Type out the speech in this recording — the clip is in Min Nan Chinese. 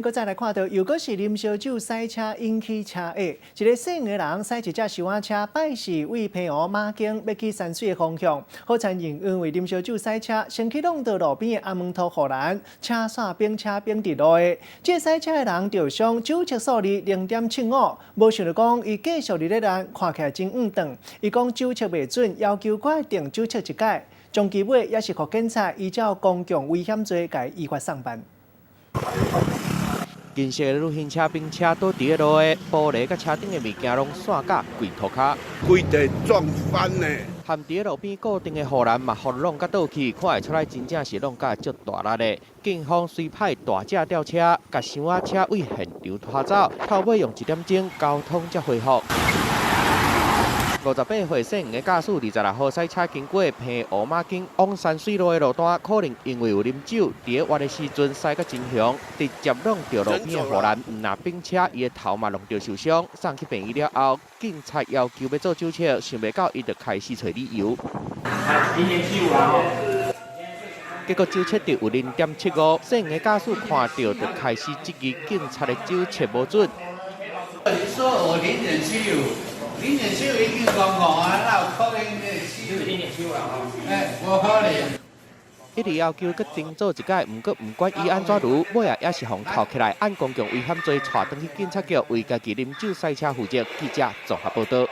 閣再來看到，又閣是啉燒酒駛車引起車禍。一个姓的人駛一隻小車，拜四對澎湖馬經欲去山水的方向，好親像因為啉燒酒駛車，先去挵著路邊的紅毛塗護欄，車煞反車反佇路的。這個駛車的人著傷酒測數字0.75，無想著講伊繼續佇咧攔，看起來真毋當。伊講酒測袂準，要求閣愛重酒測一擺。終其尾也是予警察依照公共危險罪共依法送辦。銀色的旅行車反車倒佇咧路的玻璃佮車頂的物件攏散甲規塗跤，規地撞翻呢。含佇咧路邊固定的護欄嘛，予挵甲倒去，看會出來真正是挵甲足大力的。警方隨派大隻吊車，共箱仔車對現場拖走，頭尾用一點鐘，交通才恢復。58歲姓吳的駕駛，26號駛車經過澎湖馬經往山水路的路段，可能因為有啉酒，佇咧彎的時陣駛甲真兇，直接挵著路邊的護欄，毋但反車，伊的頭嘛挵著受傷，送去病院了後，警察要求欲做酒測，想袂到伊就開始揣理由。結果酒測著有0.75，姓吳的駕駛看著就開始質疑警察的酒測無準。你說我0.75。0.75已經講過啊，哪有可能0.75？0.75啊！欸，無可能。一直要求閣重做一擺，毋過毋管伊按怎盧，尾仔也是予銬起來，按公共危險罪帶轉去警察局，為家己啉酒駛車負責。記者綜合報導。